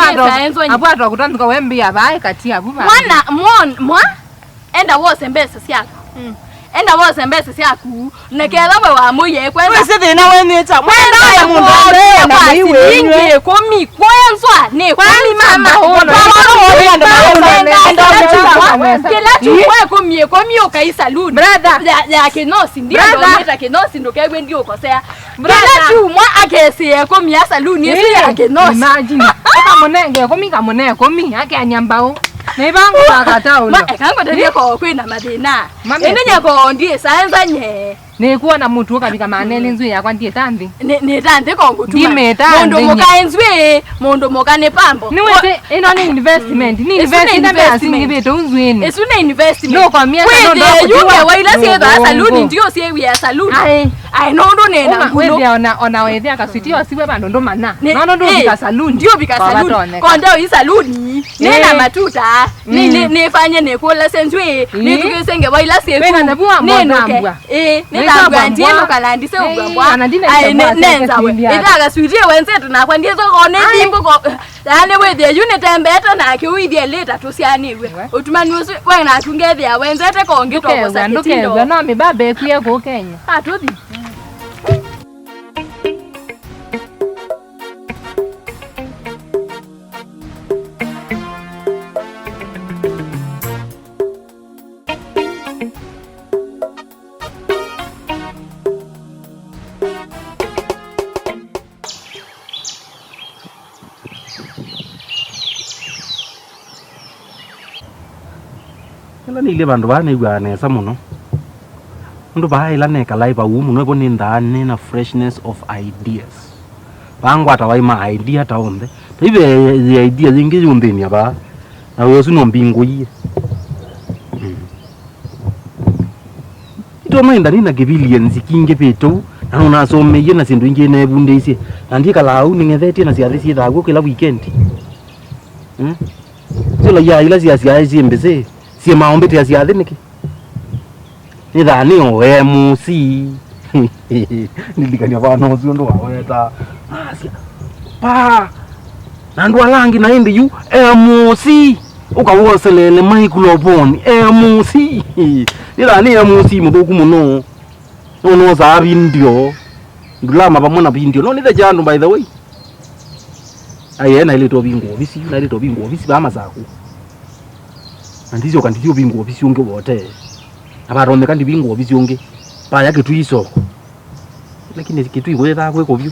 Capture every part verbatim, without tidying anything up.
Nesa enzo nyi. Apo atwa kutandika we mbia bae kati abu ba. Mwana, mon, mwa? Enda wose mbesa syaku. Mm. Enda wose mbesa syaku. Na ketha we wa muye kwenza. Wese thina we nita. Mwenda ya mundu ende na mwi we. Ingi kumi kwenzwa ni kumi mama. Kila chuma kumi kumi ukai saluni. Brother. Ya, ya kinosi. Ndio ndio kinosi ndukegwe ndio ukosea. Kila chuma akesie kumi ya saluni isu ya kinosi. Imagine. Kamunenge kumi, kamunenge kumi, ake anyambao. Na ibangu bakata ulo. Ma, ekango tete ko kwina mathina. Ende nyako ndiye sanza nye. Nĩkuona mũtu ũkavika maana elĩ nzwĩ yakwa ndiĩta nthĩ. Nĩ, nĩta nthĩ ko ngũtuma. Ndimĩta nthĩ. Mũndũ mũka nzwĩ, mũndũ mũka nĩ pambo. Nĩwĩsĩ ĩno nĩ investment. Nĩ investment. Ĩsu nĩ investment. Ĩsu nĩ investment. Nũkomia kana ndũkũtiwa. Wĩthĩa yu ngewa ila syĩthaa saluni ndio syĩwĩa saluni. Ai. Ai, nũndũ nĩ na ngũlũ. Wĩthĩa ona, ona wĩthĩa kaswiti osiwe vandũ ndũmanya. No nũndũ ũvika saluni. Ndio vika saluni. Konde oi saluni. Nĩ na matuta. Nĩ, nĩ, nĩfanye nĩkũlase nzwĩ. Nĩtukĩse ngewa ila syĩku. Nĩnũke. Ĩĩ, nĩthambwa ndiĩnũka na ndise ũvwambwa. Ai, nĩ, nenzawe. Ĩtha kaswiti wenzete nakwa ndiĩsoko nĩ thimbũko. Yaani wĩthĩe yu nĩtembete nake ũithie lĩta tũsyanĩw'e. Ũtumani ũsu we naku ngethĩa wenzete kongi twakosa kĩtindo. Ndũkew'a, no mĩbamba ĩkwie kũũ Kenya. Atũthi. Ĩla nĩilye vandũ vaa nĩw'aa nesa mũno. Nũndũ vaa ĩla nekalae vau mũno ĩvo nĩnthaa nĩ na freshness of ideas. Vangwata vai ma idea ta onthe. Ta ive ya idea yĩngĩ yũnthĩnĩa vaa. Na wĩa ũsu no mbingũie. Mm. Ito maenda nĩ na kĩvilienzi kingĩ vĩtũ, na nũnasomeie na syĩndũ ingĩ neevundĩisye. Na ndikalaa au nĩng'ethetye na syathĩ syĩthaa kw'o kĩla weekend. Mm? Sila ya ila syasyae syĩ mbĩsĩ, syĩ maombĩte ya syathĩ nĩkĩ? Nĩthaa nĩ o M C. Ndilikany'a vana ũsu ũndũ waweta. Asya, pa, na andũ ala angĩ na ĩndĩ yu M C. Ũkawoseleele maikuloponi M C. Nĩthaa nĩ M C mũthũku mũno. Nũnosaa vindio. Ndulama vamwe na vindio. No nĩthekya andũ by the way. Ai, naĩlĩte ũvingwa ovisi, naĩlĩte ũvingwa ovisi vaa Masaku. Na ndisyoka ndithi ũvingwa ovisi ũngĩ wote. Na vatonyeka ndivingwa ovisi ũngĩ. Vaya Kĩtui isoko. Lakini Kĩtui kũyĩthaa kwĩ kũvyũ.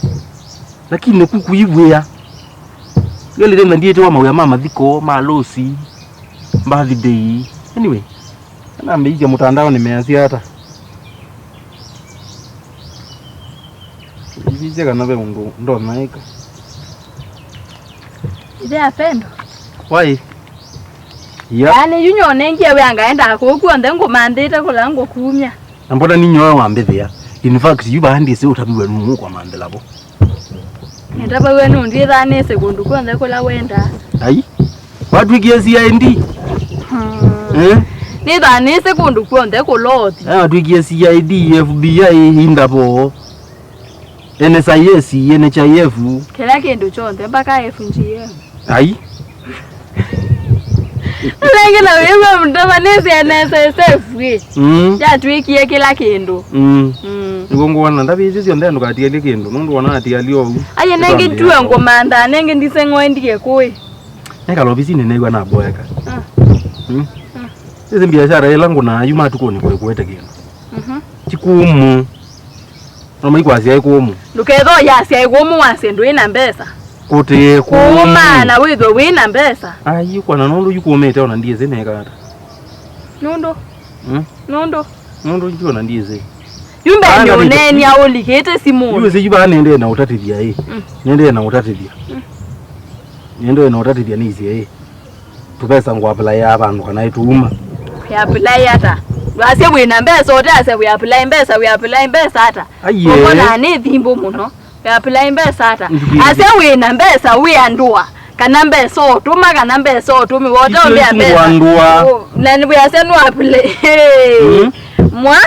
Lakini nĩku kuivwĩa. Yelĩte na ndiĩte wa mawĩa ma mathiko, ma losi, birthday. Anyway, nambeisya mũtandao nĩmeasya ata. Ivisye kana ve ũndũ ndonaĩka. Ithe apendwa. Wai. Ya. Yaani yu nyonengie wĩa ngaendaa kũu kuonthe ngũmanthĩte kũla ngũkumya. Na mbona ni nyoe wambĩthĩa. In fact, yu vaa ndĩsĩ ũtaviwe nũũ ũkwamanthĩla vo. Nĩtavaw'e nũndũ ithanĩse kũndũ kw'onthe kũla wendaa. Ai. Watwĩkie C I D? Hmm. Eh? Nĩthanĩse kũndũ kw'onthe kũla ũthi. Eh, watwĩkie C I D, F B I, Interpol, N S I S, N H I F. Kĩla kĩndũ kyonthe, mpaka F G M. Ai. Nengĩ na wĩw'a mndava nĩsĩ N S S F ĩ. Mm. Yatwĩkie kĩla kĩndũ. Mm. Mm. Nĩguo ngũona ndavĩ isu syonthe ndũkatialye kĩndũ, nũndũ ona atialye oou. Aye nengĩ tue ngũmantha, nengĩ ndiseng'oe ndie kũĩ. Nekala ovisinĩ nĩw'a naboeka. Ah. Mm. Ah. Ĩsĩ mbiacara ĩla ngũnaa yu matukũnĩ kũĩ kũete kĩndũ. Mhm. Ti kũmũ. No maikwasya ĩ kũmũ. Ndũkethwa yasya ĩ kũmũ wasye ndwĩ na mbesa. Kũtĩ kũmũ. Kũũmaa na wĩthwe wĩ na mbesa. Ai, kwana nũndũ yu kũmĩte ona ndiĩsĩ neka ata. Nũndũ? Mm? Nũndũ? Nũndũ yu ona ndiĩsĩ. Yu mbee nĩ ũneenia ũlikĩte simũnĩ. Yu ĩsĩ yu vaa nendee na ũtatĩthya ĩ. Mm. Nendee na ũtatĩthya. Mm. Nendee na ũtatĩthya nĩisye ĩ. Tũvesa ngũapulaĩa vandũ kana ĩtũuma. Wĩapulaĩ ata? Ndwasya wĩ na mbesa, ũteasya wĩapulaĩ mbesa, wĩapulaĩ mbesa ata? Aiee. Ũkonaa nĩ thimbũ mũno. Wĩapulaĩ mbesa ata? Ndũkĩĩe. Asya wĩ na mbesa, wĩ andũa. Kana mbesa ũtũma, kana mbesa ũtũmĩwa, ũteũmbĩa mbesa. Isu andũa. Ũ, na nĩwĩasya nũapulaĩ. Mm. Mwa?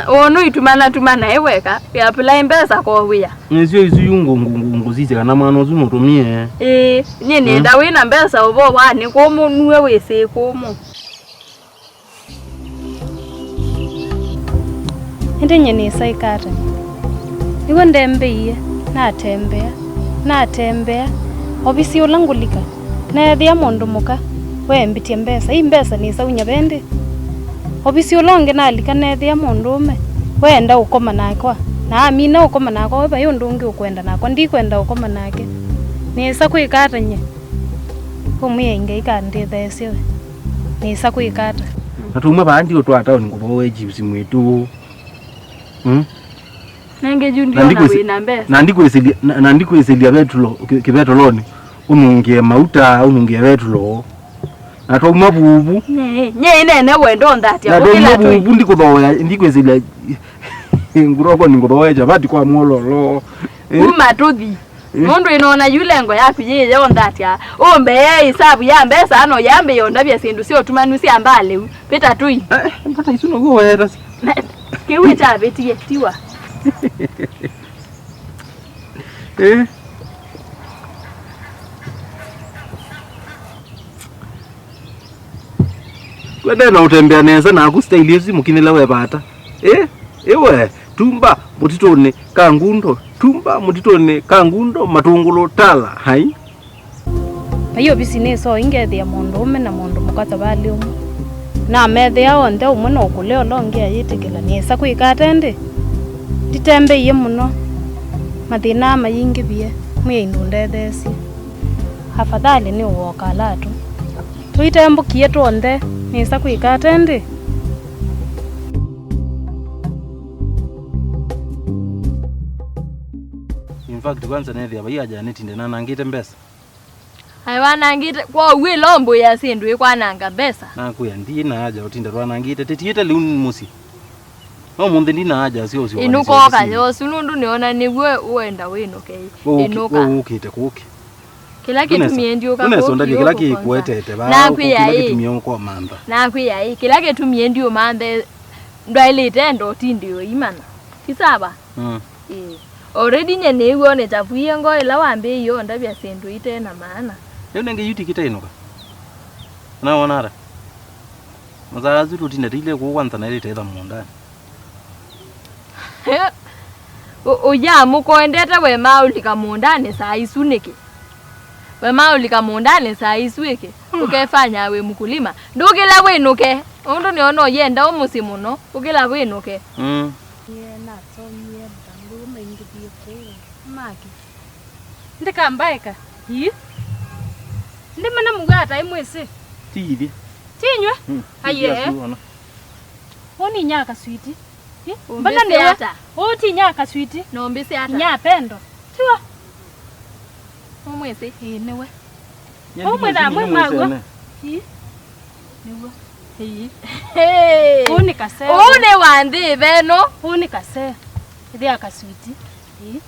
Ũũ nũitumana tumana ĩ weka, wĩapulaĩ mbesa ko wĩa. Nĩsyo isu yu ngũ-, ngũ-, ngũ-, ngũsisya kana mwana ũsu nũtũmie. Ĩĩ, nyie nĩenda wĩ na mbesa ũvoo wa nĩ kũmũ nue wĩsĩ kũmũ. Ĩndĩ nyie nĩsa ĩkatany'a. Nĩw'o ndembeie, natembea, natembea, ovisi ũla ngũlika, neethĩa mũndũ mũka, weembĩtye mbesa, ii mbesa nĩsa unya vendi. Ovisi ũla ũngĩ nalika neethĩa mũndũũme, weenda ũkoma nakwa, na amina ũkoma nakwa, we vai ũndũ ũngĩ ũkwenda nakwa, ndikwenda ũkoma nake. Nĩsa kwĩka ata nyie? Ũmwĩai Ngai kandĩthaĩsye we. Nĩsa kwĩka ata? Na tũuma vaa ndiũtwaa taoni ngũthooe chips mwĩĩtu ũũ. Mm? Nenge yu na ndiona ndikwĩsĩ-, wĩ na mbesa. Na ndikwĩsĩlya, na, na ndikwĩsĩlya vetulo, kĩ-, kĩvetolonĩ, ũnungĩe mauta, ũnungĩe vetulo. Na twauma vuvu. Nye, nye nene wendo nthatya. Na twauma vuvu, ndikũthooea, ndikwĩsĩlya nguroko, ningũthooe chavati kwa mwololo. Eh? Uma tũthi. Eh? Nũndũ ĩnona yu lengo yaku yĩ yonthe atya. Ũmbee ĩsavu ya mbesa no yambĩĩa ũndavya syĩndũ sya ũtumanu sya mbalĩu. Pĩta tũi. Eh, mbata isu noguo weeta. Kĩu ĩkyavĩtie, tiwa. Eh? Wendee na ũtembea nesa naku style ĩsu mũkinĩle we vata. Ĩ, ĩ we, tumba mũtitũnĩ ka ngundo, tumba mũtitũnĩ ka ngundo, matũngũlũ tala, hai. Vai ovisi nĩsoo ingethĩa mũndũũme na mũndũ mũka savalĩ ũmwe. Namethĩa onthe ũmwe no kũlea ũla ũngĩ ayĩtĩkĩla. Nĩsa kwĩka ata ĩndĩ? Nditembeie mũno. Mathĩna aa mayingĩvie. Mwĩai ndũndetheesye. Afadhali nĩ ũoka ala tu. Tũitembũkie twonthe, nĩsa kwĩka ata ĩndĩ? In fact, kwanza nethĩa vai aja nĩtinde nanangĩte mbesa. Aĩ wanangĩte, kwoou ĩla ũmbũĩa syĩndũ ĩkwananga mbesa. Nakwĩa, ndiĩ na aja ũtinde twanangĩte, tĩtiĩte lĩu mũsyĩ. No mũnthĩ ndi na aja syo ũsyo. Ĩnũka ũkayosu nũndũ nĩona nĩw'o ũenda wĩnũke. Ĩnũka. Ũũkĩte kũkĩ. Kĩla kĩtumi endiũka kũkĩ ũkũkonza. Kĩla kĩkũetete vaa, nakwĩa kĩla ĩ, kĩtumi ũkomantha. Nakwĩa ĩ, kĩla kĩtumi endiũmanthe ndwaĩlĩte enda ũtindi ũimana. Ti sawa? Mm. Ĩĩ. Already nye nĩw'o nĩtavwie ngo ĩla wambĩĩie ũndavya syĩndũ ite na maana. Lĩu nenge yu tikĩtainũka. Nawona ata? Masaa asu tũtinde tũilye kũũ kwanza na ĩlĩ tetha mũũndanĩ. Ũ-, ũya mũkoendete we maũlika mũũndanĩ saa isu nĩkĩ? We maũlika mũũndanĩ saa isu ĩkĩ? Ũkefanya wĩ mkulima. Ndũkĩla wĩnũke. Ũndũ nĩona ũyenda ũ mũsyĩ mũno. Ũkĩla wĩnũke. Mm. Yee, natomie mbangu maingĩvie kũũ. Make. Ndikambaeka. Ii. Ndimana mũgwata imwĩsĩ. Ti ithyĩ. Ti inywe? Mm. Aiye. Ũũ nĩ inya Kaswiti. Ĩ? Mbona nĩwe? Ũũ ti inya Kaswiti. Nombĩsĩ ata? Inya Pendo. Tiwa? Ũmwĩsĩ? Ĩĩ, nĩwe. Ũmwĩtha mwĩ mwaw'o. Ĩ? Nĩw'o. Ĩĩ. Hey. Ũũ nĩ Kasee. Ũũ nĩ wa nthĩ veno. Ũũ nĩ Kasee. Ĩthĩa Kaswiti. Ĩĩ.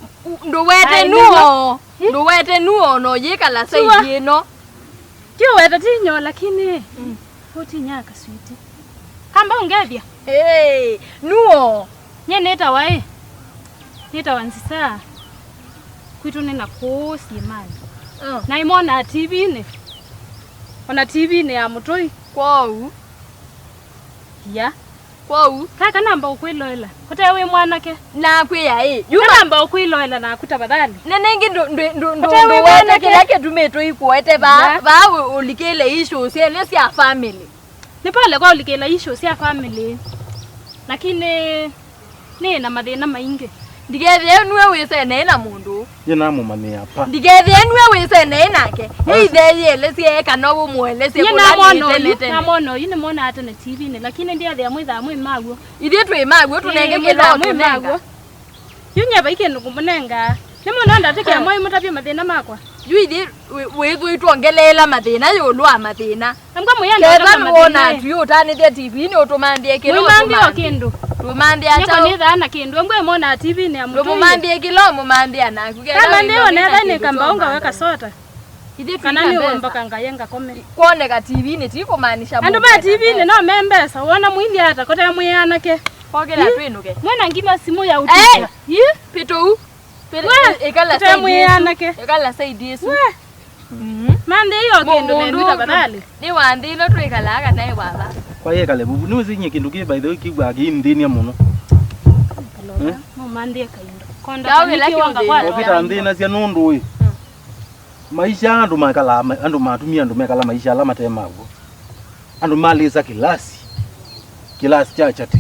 Ndũwete nuo. Ĩ? Ndũwete nuo no yĩkala saizi ĩno. Tiwa. Tiũweta ti nyoo, lakini, mm, ũtinya Kaswiti. Kamba ũngethya? Hey, nuo. Nye nĩtawa ĩ? Nĩtawa Nzisa. Kwitũ nĩ na kũũ syĩmanĩ. Mm. Na imwonaa tivinĩ. Ona T V-inĩ ya Mũtũi. Kwoou. Ia. Kwoou. Kaka namba ũkwĩloela. Kote wĩ mwanake. Nakwĩa ĩ. Yuma. Namba ũkwĩloela naku tafadhali. Na nĩngĩ ndũ-, ndũ-, ndũ-, ndũ-, Kote wĩ ndũwete mwanake. Kĩla kĩtumĩtwe ikuoete vaa, Ia. Vaa ũ-, ũlikĩle issues ĩlĩ sya family. Nĩ pole kwa ũlikĩla issues sya family. Lakini nĩ na mathĩna maingĩ. Ndikethĩe nue wĩsenei na mũndũ. Nyie namũmanyĩa pa. Ndikethĩe nue wĩsenei nake. Nĩ ithe yĩelesye kana ũmũelesye Nyie kũla namwona nĩ ũyu, tene tene. Namwona ũyu nĩmwonaa tene T V-inĩ, lakini ndiathĩa mwĩthaa mwĩ maw'o. Ithyĩ twĩ maw'o, tũnenge Ĩĩ, kĩla mwĩthaa mwĩ ũtũnenga. Maw'o. Yu nyie vai kĩndũ ngũmũnengaa. Nĩmwona ndatĩkĩa mwai mũtavye mathĩna makwa. Yu ithyĩ wĩ-, wĩthũi twongeleela mathĩna ĩũlũ wa mathĩna. Embwa mũyenda Ketha nĩwona atui ũtanĩthya T V-inĩ ũtũmanthĩe kĩla ũtũmanthĩe. Kĩndũ. Tũmanthĩa Nyako kyaũ? Nĩthaa na kĩndũ. Embwa ĩmwona T V-inĩ ya Mũtũi. Ndũmũmanthĩe kĩla ũmũmanthĩa naku. Ketha Kamanthĩe wĩna onetha nĩ kĩndũ kamba kyaũ ũngawe ũmanthĩa. Kasota. Ithyĩ Kana twĩna nĩ mbesa. Womboka ngaye ngakome. Kwoneka T V-inĩ ti kũmaanisha Andũ ma T V-inĩ no me mbesa. Wona mwili ata kote mwĩ anake. Kokĩla Ĩ? Twĩnũke. Mwena ngima simũ ya Hey! Ũtũkĩa. Ĩ? Pĩtũu. Pĩtũ-, We, ĩ-, ĩkala side mwĩ ĩsu. Anake. Ĩkala side ĩsu. We. Mhm. Manthĩ iyo Mũ-, kĩndũ mũndũ nendu tafadhali. Nĩ wa nthĩ ĩno twĩkalaa kana ĩ wava? Kwa yekale vuvu. Nĩ ũsinye kĩndũ kĩ by the way kĩw'aa kĩinthĩnia mũno. Kaloka, Eh? No manthĩ kaindo. Konda Kyaũ kĩla kĩwanga kĩũthĩnĩa kwa Okĩta nthĩnasya nũndũ ĩ. Mm. Maisha andũ makalaa ma-, andũ matumia andũ mekala maisha ala mate maw'o. Andũ malĩsa kĩlasi, kĩlasi kya kyatĩ,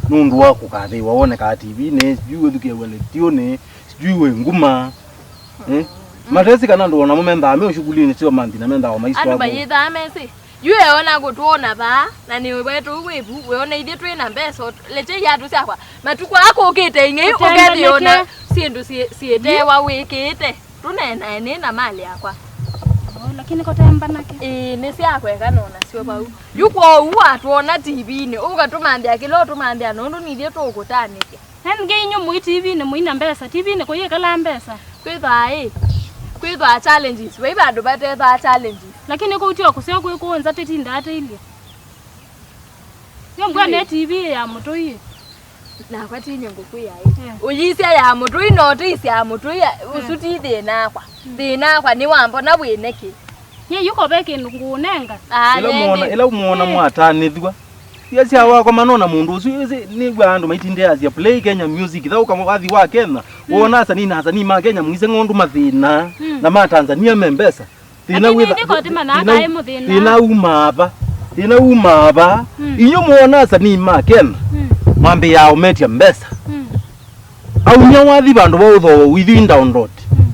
nũndũ wa kũkathĩĩwa wonekaa T V-nĩ, sijui wĩthukĩĩw'a letionĩ, sijui wĩ nguma. Eh? Matesĩ kana andũ o namo mendaa me ũshukulinĩ syo manthi na mendaa o maisha Andũ avo. Mayĩthaa mesĩ. Yu eona kũtwona vaa, na nĩ wetũ wĩvu, weona ithyĩ twĩ na mbesa, lete iatũ syakwa. Matukũ aa kũkĩte ing'ei, Ũtembeleke. Ũkethĩona syĩndũ syĩ-, syĩtewa wĩkĩĩte. Tũneenae nĩ na malĩ yakwa. Oh, lakini kotembanake. Ĩĩ, nĩ syakwa eka nona syo vau. Yu kwoou watwona T V-inĩ, ũkatũmanthĩa kĩla ũtũmanthĩa nũndũ nithyĩ tũũkũtanĩthya. Nengĩ inyu mũi T V-inĩ mũina mbesa, T V-inĩ kũyĩkalaa mbesa. Kwĩthwaa ĩ, kwĩthwaa challenges, vai vandũ vatethaa challenges. Lakini kũu tyo kũseo kwĩ kũũ nza tĩtindaa tĩilye. Yo mbwa Ĩĩ. Ne T V ya Mũtũi. Nakwa tinya ngũkwĩa ĩ. Yeah. Ũyĩsya ya Mũtũi na ũtĩsya ya Mũtũi, ũsu ti thĩna akwa. Mm. Thĩna akwa nĩ wambona wĩneki. Ye yuko ve kĩndũ ngũũnenga. Ah, Ĩla nenge. Mwona, ĩla mwona Eh. Mwatanĩthw'a. Ĩla sya wakoma nona mũndũ ũsu, ĩsĩ nĩw'a andũ maitindeasya play Kenya music, thaũka wathi wa Kenya, Mm. Wona asanii na asanii ma Kenya mwĩsĩ ng'ondu mathĩna, Mm. Na ma Tanzania me mbesa. Thĩna Lakini wĩtha-, ĩndĩ koti mana thĩna, akaĩ mũthĩna. Thĩna umaa va? Thĩna umaa va? Mm. Inyu mwona asanii ma Kenya, Mm. Mambĩaa ũmetya mbesa. Mm. Aumya wathi vandũ va ũthoo, ithyĩ download. Mm.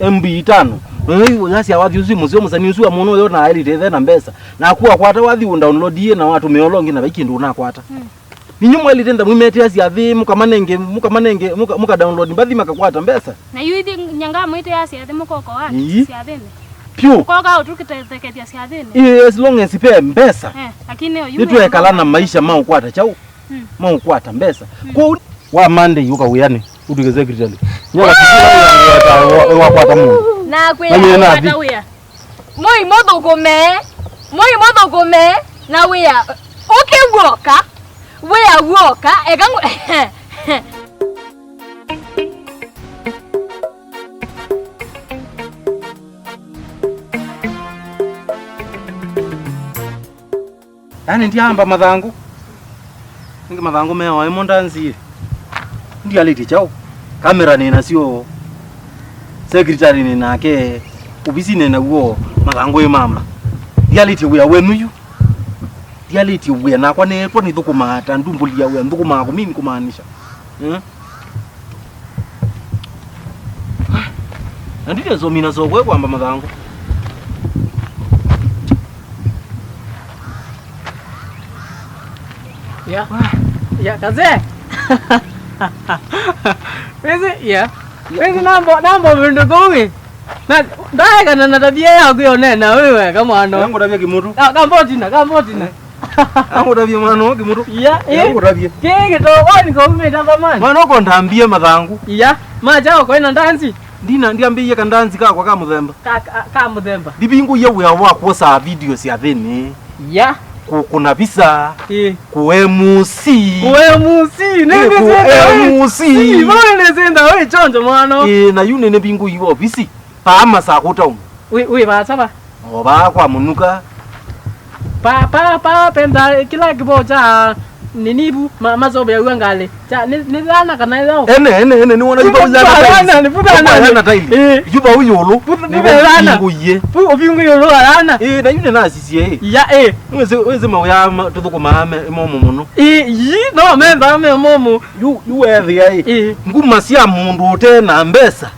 M B itano. Noyo yasya wathi ũsu mũseo mũsanii ũsu amwona ũyo na aĩlĩte ethe na mbesa. Naku wakwata wathi ũdownloadie na watũmĩa ũla ũngĩ na vai kĩndũ ũnakwata. Mm. Ninyu mwaĩlĩte ntha mwimetea syathĩ, mũkamanenge, mũkamanenge, mũka, mũka download mbathi makakwata mbesa. Na yu ithi nyanga mwĩtĩa syathĩ mũkokoa Ii. Syathĩnĩ. Pyũ. Mũkoka ũtũkĩtethekethya syathĩnĩ. Ii, as long as pe mbesa. Eh, lakini oyu Nĩtwekala na maisha ma ũkwata kyaũ? Mm. Ma ũkwata mbesa. Mm. Kwoou wa Monday ũka wĩanĩ, ũtuĩke secretary. Nyala kĩkĩla wĩa wa, wa, wakwata mũndũ. Nakwĩa. Na wĩa nathi. Kwata wĩa. Mũi mũthũkũme, mũi mũthũkũme, na wĩa ũkĩw'oka, wĩa w'oka, eka ngũ-, Yaani ndyaamba mathangũ. Nĩngĩ mathangũ meawa ĩmo ndanziĩ. Ndialĩtye kyaũ? Kamera nĩ nasyo. Secretary nĩ nake. Ovisinĩ naw'o mathangũ ĩ mamba. Ndialĩtye wĩa wenyu yu. Ndialĩtye wĩa nakwa neetwa nĩthũkũmaa ta ndumbũli ya wĩa nthũkũmaa kũmini kũmaanisha. Eh? Na ndilesomina soko kwamba mathangũ. Ya. Ya, kazee. Wezi, ya. Wezi nambo, nambo vindu kuwi. Na, ndaekana na tabia yaku ya ũnena wĩ wega mwana. Ngũtavye kĩmũtũ. Ah, kambotina, kambotina. Angũtavye mwana ũũ kĩmũtũ. Iya, ĩ. Angũtavye. Kĩ kĩtowani kaumĩte ngomani. Mwana ũko ndambie mathangũ. Iya, macha ũko ĩna ndanzi. Ndina, ndiambĩie kandanzi kakwa ka mũthemba. Ka, ka, ka mũthemba. Ndivingũie wĩa wa kwosaa video syathĩnĩ. Iya. Kũ-, kũna visa. Ĩ. Kũ M C. Kũ M C. Ĩ, kũ M C. Nĩnĩsenda wĩ chonjo mwana. Ĩ, na yu nĩnĩvingũiwe ovisi. Paa Masakũ town. Wĩ, wĩ vaasa va? O vaa kwa mũnuka. Pa, pa, pa, penda kĩla kĩvoo kya nini vu, ma, masoveaw'a ngalĩ. Kya, nĩ, nĩ thana kana ĩthau? Ene, ene, ene, nĩwona yu vau yana taili. Nĩ vu thana. Yu vau yũlũ. Vu, vu thana. Nĩvo vingũie. Vu ũvingũ yũlũ wa thana. Ĩĩ, na yu nĩnasisye, ĩĩ. Ya, ĩĩ. Wĩsĩ, wĩsĩ mawĩa ma, tũthũkũmaa me, momũ mũno. Ĩĩ, yi, no, methĩawa me momũ. Yu, yu wethĩa, ĩĩ. Ĩĩ. Nguma sya mũndũ ũte na mbesa.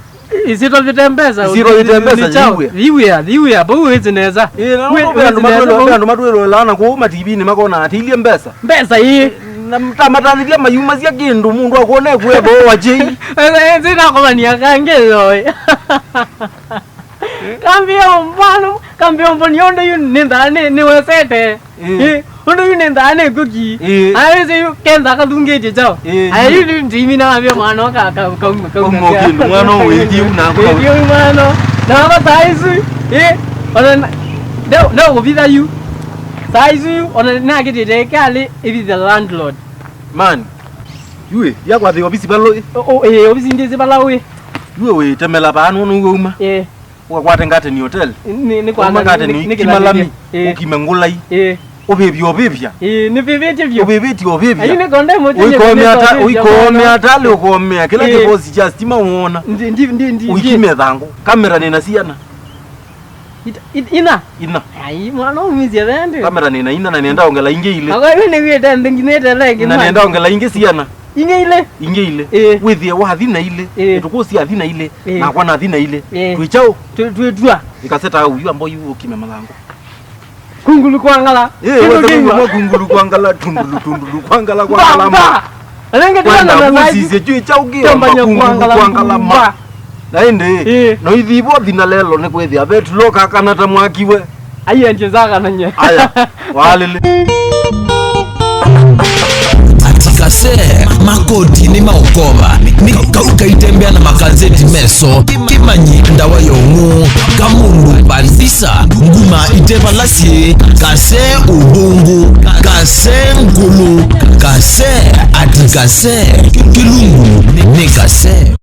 Isitũvĩte mbesa. Isitũvĩte mbesa, nĩ kyaũ? Thiwĩa. Thiwĩa, thiwĩa, vau wĩsĩ nesa. Ĩĩ, na ve andũ matwĩlwe-, ve andũ matwĩlwelaa na kũu mativinĩ makona atiilye mbesa. Mbesa ii. Na ta matanĩthya mayumasya kĩndũ, mũndũ akwona ekueva wa jei. Ĩĩ, ĩĩ, sinakomania kangĩ yoĩ. Kambia ũmbano, kambia ũmboni ũndũ yu nĩ ndaa nĩ, nĩwesete. Ĩĩ. Ĩĩ, ũndũ yu nĩ ndaa nĩ kũki. Ĩĩ. Aya wĩsĩ yu kenda kathungĩtye chao. Ĩĩ, aya yu. Yu nĩ ndimi na wavya mwana ka, ka, ka, ka, kauma kĩndũ, mwana ũwĩthiu na. Wĩthiu mwana. Na wava saa isu, ĩĩ, ona na, ndeo, ndeo kũvitha yu. Saa isu yu, ona nakĩtĩte kali ĩvitha landlord. Man, yu ĩ, ya kwa the office balo ĩ. O, o, ĩĩ, office ndĩsĩ bala wĩ. Yu ĩ, wĩtemela paa nũnũ wauma. Ĩĩ. Ũkakwate Ngateni Hotel. Nĩ, nĩ kwanza. Ũma Ngateni, nĩ, nĩ, nĩ kĩla kĩmalami, ĩĩ. Ũkime ngũlai. Ĩĩ. Ũvĩvya, ũvĩvya. Ĩĩ, nĩvĩvĩtye vyũ. Ũvĩvĩtye, ũvĩvya. Ayu nĩ konde mũtĩ. Ũikomea ta, ũikomea ta, lĩ ũkomea. Kĩla kĩvosi kya stima wona. Ndi, ndi, ndi, ndi, ndi. Ũikime thangũ. Kamera nĩ na siana. It-, it-, ina? Ina. Ai, mwana ũmisye vende. Kamera nĩ na ina na nenda ongela ingĩ ilĩ. Akwa yu nĩ wĩte ndinginete lenge. Na nenda ongela ingĩ siana. Ingĩ ilĩ? Ingĩ ilĩ. Ĩĩ. Wĩthĩe wathi na ilĩ. Ĩĩ. Ĩtukũ syathi na ilĩ. Ĩĩ. Nakwa nathi na ilĩ. Ĩĩ. Twĩ kyaũ? Twĩ, twĩtw'a. Ĩkaseta au yu ambo yu ũkime mathangũ. Kungulu kwa ngala. Ĩĩ, kĩndũ wĩthĩe kĩnywa. Kungulu kwa ngala, tundulu, tundulu kwa ngala, kwa ngala. Mba, mba. Alenge kwenda twana na kũsisya juu kyaũ kĩomba kungulu kwa ngala mba. Na ĩndĩ, ĩĩ. No ithivo thina lelo nĩ kwĩthĩa vetulo kakana ta mwakiwe. Aienje zaga na nye. Aya, walele. Ati kase, makoti nĩ maũkova, nĩ kau kaitembea na makazeti meso, kĩmanyi ndawa yong'ũ, kamũndũ bandisa, nguma itevalasi, kase ũthũngũ, kase ngũlũ, kase, ati kase, kĩlungu nĩ kase.